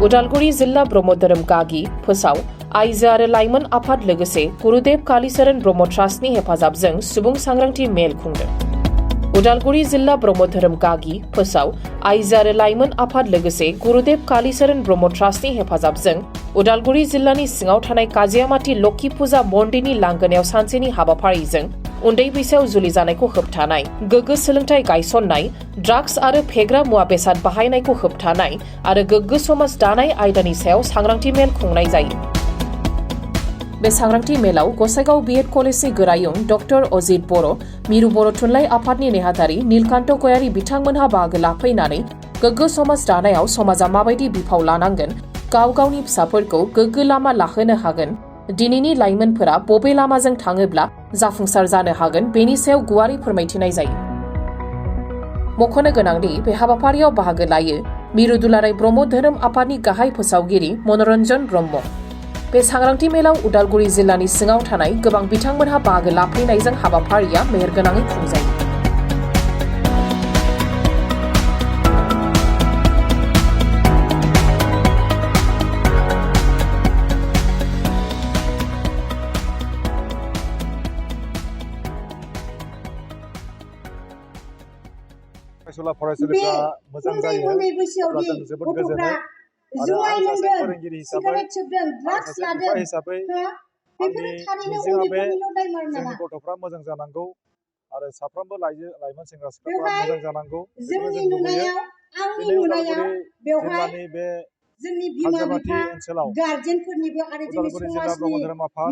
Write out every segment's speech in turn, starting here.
उदालगुरि जिल्ला ब्रह्म धोरोम गागि फोसाव आइजो आरो लाइमोन आफाद लोगोसे गुरुदेव कालीचरण ब्रह्म ट्रास्टनि हेफाजाबजों सुबुं सांग्रांथि मेल खुंदों। उदालगुरि जिल्ला ब्रह्म धोरोम गागि फोसाव आइजो आरो लाइमोन आफाद लोगोसे गुरुदेव कालीचरण ब्रह्म ट्रास्टनि हेफाजाबजों उदालगुरि जिल्लानि सिङाव थानाय काजियामाटी लक्ष्मी फुजा मन्दिरनि लांगोनायाव सानसेनि हाबाफारिजों उन्दै बैसोआव जुलि जानायखौ होबथानाय, गोग्गो सोलोंथाइ गायसननाय, ड्राग्स आरो फेग्रा मुवा बेसाद बाहायनायखौ होबथानाय आरो गोग्गो समाज दानाय आयदानि सायाव सांग्रांथि मेल खुंनाय जायो। बे सांग्रांथि मेलाव गसाइगाव बीएड कलेजनि गोरायुं डक्टर अजित बर', मिरु बर' थुनलाइ आफादनि नेहाथारि नीलकान्त गयारी बिथांमोनहा बाहागो लाफैनानै गोग्गो समाज दानायाव समाजा माबायदि बिफाव लानांगोन, गाव गावनि फिसाफोरखौ गोग्गो लामा लाहोनो हागोन, दिनैनि लाइमोनफोरा बबे लामाजों थाङोब्ला जाफुंसार जानो हागोन बेनि सायाव गुवारै फोरमायथिनाय जायो। मख'नो गोनांदि बे हाबाफारियाव बाहागो लायो मिरु दुलाराय ब्रह्म धोरोम आफादनि गाहाय फोसावगिरि मनरन्जन ब्रह्म। बे सांग्रांथि मेलाव उदालगुरि जिल्लानि सिङाव थानाय गोबां बिथांमोनहा बाहागो लाफैनायजों हाबाफारिया मेहेरगोनाङै खुंजायो। फरायसालिफ्रा मोजां जायो अब्ला जों जोबोद गोजोनो आरो आं सासे फोरोंगिरि हिसाबै आंनि मिजिंआ बे जोंनि गथ'फ्रा मोजां जानांगौ आरो साफ्रोमबो लाइमोन सेंग्रा सिख्लाफ्रा मोजां जानांगौ बेखौनो जों लुबैयो। दिनै उदालगुरि जिल्लानि बे काजियामाटी ओनसोलाव उदालगुरि जिल्ला ब्रह्म धोरोम आफाद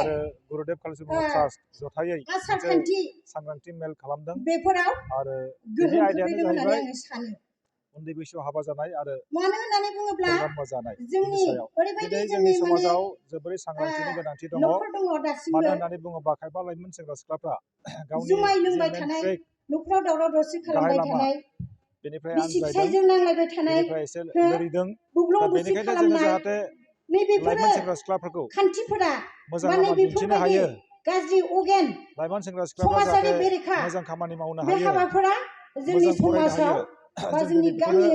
आरो गुरुदेव कालीचरण ब्रह्म ट्रास्ट जथायै मोनसे सांग्रांथि मेल खालामदों आरो बेनि आयदायानो जाहैबाय उन्दै बैसोआव हाबा जानाय आरो फेग्रा मुवा जानाय बेनि सायाव दिनै जोंनि समाजाव जोबोरै सांग्रांथिनि गोनांथि दङ। मानो होननानै बुङोबा खायफा लाइमोन सेंग्रा सिख्लाफ्रा गावनि गाहाय लामा बेनिफ्राय आनज्रायदों, बेनिफ्राय एसे लोरिदों। दा बेनिखायनो जोङो जाहाथे लाइमोन सेंग्रा सिख्लाफोरखौ मोजां लामा दिन्थिनो हायो, लाइमोन सेंग्रा सिख्लाफ्रा जाहाथे मोजां खामानि मावनो हायो, मोजां फरायनो हायो, जों दिनै बेखौनो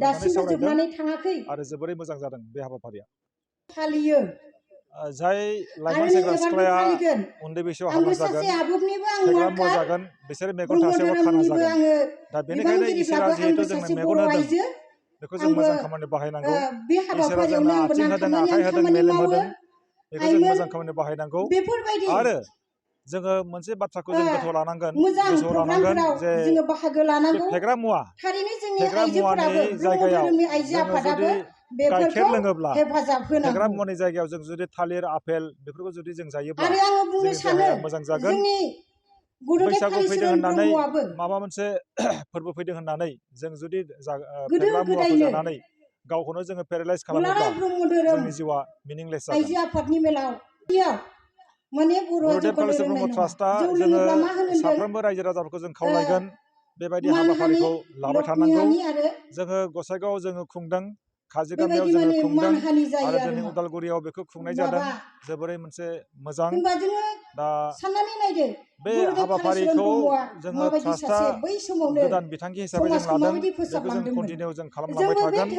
लानानै सावरायदों आरो जोबोरै मोजां जादों बे हाबाफारिया। जाय लाइमोन सेंग्रा सिख्लाया उन्दै बैसोआव हाबा जागोन, फेग्रा मुवा जागोन, बिसोर मेगन थासेयावबो खाना जागोन। दा बेनिखायनो इसोरा जिहेतु जोंनो मेगन होदों बेखौ जों मोजां खामानियाव बाहायनांगौ। इसोरा जोंनो आथिं होदों, आखाइ होदों, मेलेम होदों, बेखौ जों मोजां खामानियाव बाहायनांगौ। आरो जोङो मोनसे बाथ्राखौ जों गोसोआव लानांगोन जे बे फेग्रा मुवानि जायगायाव जोङो जुदि गाइखेर लोङोब्ला, फेग्रा मुवानि जायगायाव जों जुदि थालिर, आपेल बेफोरखौ जुदि जों जायोब्ला जोंनि देहाया मोजां जागोन। बैसागु फैदों होननानै माबा मोनसे फोरबो फैदों होननानै जों जुदि फेग्रा मुवाखौ जानानै गावखौनो जोङो पेरालाइज खालामोब्ला जोंनि जिउआ मिनिंलेस जागोन। गुरुदेव कालीचरण ब्रह्म ट्रास्टआ जोङो साफ्रोमबो रायजो राजाफोरखौ जों खावलायगोन बेबायदि हाबाफारिखौ लाबाय थानांगौ। जोङो गसाइगावआव जोङो खुंदों, काजिगामियाव जोङो खुंदों आरो दिनै उदालगुरियाव बेखौ खुंनाय जादों। जोबोरै मोनसे मोजां। दा बे हाबाफारिखौ जोङो ट्रास्टआ गोदान बिथांखि हिसाबै जों लादों, बेखौ जों कन्टिनिउ जों खालामलांबाय थागोन।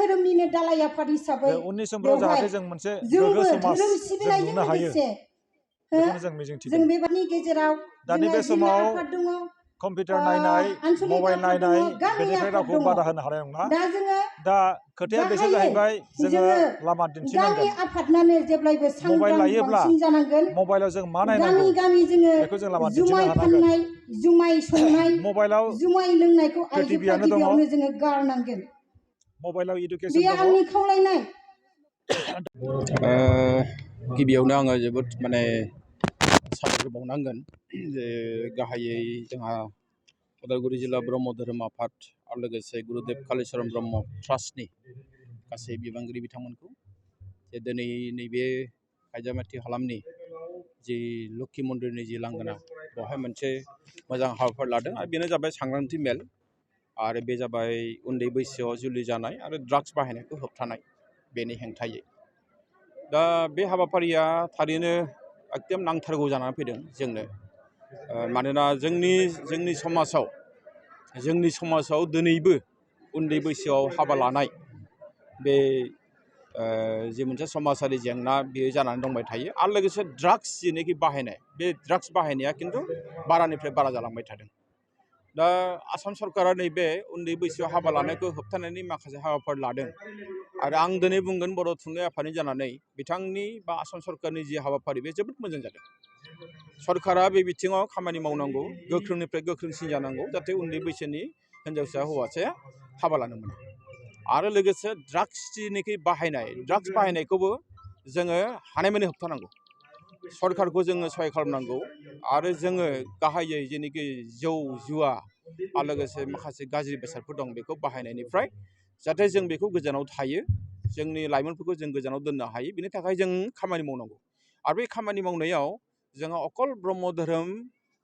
उननि समफोराव जाहाथे जों मोनसे गोग्गो समाज जों लुनो हायो बेखौनो जों मिजिंथिदों। दा नैबे समाव कम्पिउटार नायनाय, मबाइल नायनाय बेनिफ्राय रावखौ बादा होनो हानाय नङा। दा खोथाया बेसो जाहैबाय जोङो लामा दिन्थिनांगोन। मबाइल लायोब्ला मबाइलाव जों मा नायनांगौ बेखौ जों लामा दिन्थिनो हानांगोन। मबाइलाव प्रिथिबियानो दङ, मबाइलाव इडुकेसन दङ। गिबियावनो आङो जोबोद साबायखर बावनांगोन जे गाहायै जोंहा उदालगुरि जिल्ला ब्रह्म धोरोम आफाद आरो लोगोसे गुरुदेव कालीचरण ब्रह्म ट्रास्टनि गासै बिबानगिरि बिथांमोनखौ जे दिनै नैबे काजियामाटी हालामनि जि लक्ष्मी मन्दिरनि जि लांगोना बेवहाय मोनसे मोजां हाबाफारि लादों आरो बेनो जाबाय सांग्रांथि मेल आरो बे जाबाय उन्दै बैसोआव जुलि जानाय आरो ड्राग्स बाहायनायखौ होबथानाय बेनि हेंथायै। दा बे हाबाफारिया थारैनो एकदम नांथारगौ जानानै फैदों जोंनो। मानोना जोंनि समाजाव दिनैबो उन्दै बैसोआव हाबा लानाय बे जि मोनसे समाजारि जेंना बेयो जानानै दंबाय थायो आरो लोगोसे ड्राग्स जेनोखि बाहायनाय बे ड्राग्स बाहायनाया खिन्थु बारानिफ्राय बारा जालांबाय थादों। दा आसाम सरकारा नैबे उन्दै बैसोआव हाबा लानायखौ होबथानायनि माखासे हाबाफारि लादों आरो आं दिनै बुंगोन बर' थुनलाइ आफादनि जानानै बिथांनि बा आसाम सरकारनि जि हाबाफारि बे जोबोद मोजां जादों। सरकारा बे बिथिङाव खामानि मावनांगौ, गोख्रोंनिफ्राय गोख्रोंसिन जानांगौ जाहाथे उन्दै बैसोनि हिन्जावसा हौवासाया हाबा लानो मोना। आरो लोगोसे ड्राग्स जेनोखि बाहायनाय, ड्राग्स बाहायनायखौबो जोङो हानायमानि होबथानांगौ। सरकारखौ जोङो सहाय खालामनांगौ आरो जोङो गाहायै जेनोखि जौ जुवा आरो लोगोसे माखासे गाज्रि बेसादफोर दं बेखौ बाहायनायनिफ्राय जाहाथे जों बेखौ गोजानाव थायो, जोंनि लाइमोनफोरखौ जों गोजानाव दोननो हायो, बिनि थाखाय जों खामानि मावनांगौ। आरो बे खामानि मावनायाव जोंहा अकल ब्रह्म धोरोम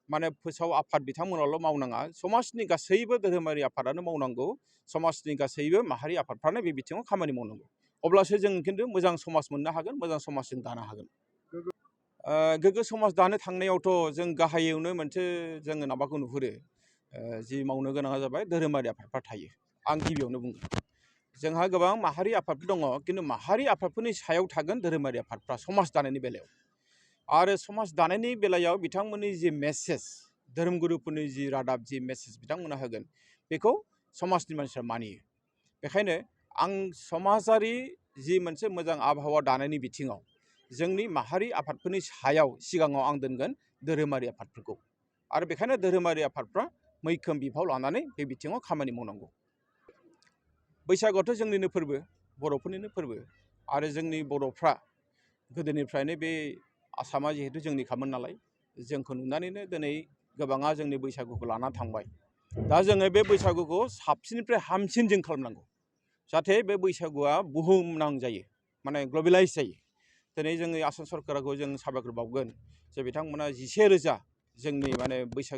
माने फोसाव आफाद बिथांमोनाल' मावनाङा, समाजनि गासैबो धोरोमारि आफादानो मावनांगौ, समाजनि गासैबो माहारि आफादफ्रानो बे बिथिङाव खामानि मावनांगौ। अब्लासो जों खिन्थु मोजां समाज मोननो हागोन, मोजां समाज जों दानो हागोन। गोग्गो समाज दानो थांनायावथ' जों गाहायावनो मोनसे जोङो माबाखौ नुहुरो, जि मावनो गोनाङा जाबाय धोरोमारि आफादफ्रा थायो। आं गिबियावनो बुंगोन जोंहा गोबां माहारि आफादफोर दङ, खिन्थु माहारि आफादफोरनि सायाव थागोन धोरोमारि आफादफ्रा समाज दानायनि बेलायाव। आरो समाज दानायनि बेलायाव बिथांमोननि जि मेसेज, धोरोमगुरुफोरनि जि रादाब, जि मेसेज बिथांमोना होगोन बेखौ समाजनि मानसिफ्रा मानियो। बेखायनो आं समाजारि जि मोनसे मोजां आबहावा दानायनि बिथिङाव जोंनि माहारि आफादफोरनि सायाव सिगाङाव आं दोनगोन धोरोमारि आफादफोरखौ। आरो बेखायनो धोरोमारि आफादफ्रा मैखोम बिफाव लानानै बे बिथिङाव खामानि मावनांगौ। बैसागुआथ' जोंनिनो फोरबो, बर'फोरनिनो फोरबो आरो जोंनि बर'फ्रा गोदोनिफ्रायनो बे आसामा जिहेतु जोंनिखामोन नालाय, जोंखौ नुनानैनो दिनै गोबाङा जोंनि बैसागुखौ लाना थांबाय। दा जोङो बे बैसागुखौ साबसिननिफ्राय हामसिन जों खालामनांगौ जाहाथे बे बैसागुआ बुहुमनां जायो, माने ग्लबेलाइज जायो। दिनै जोंनि आसाम सरकारखौ जों साबायखर बावगोन जे बिथांमोना 11,000 जोंनि माने बैसागु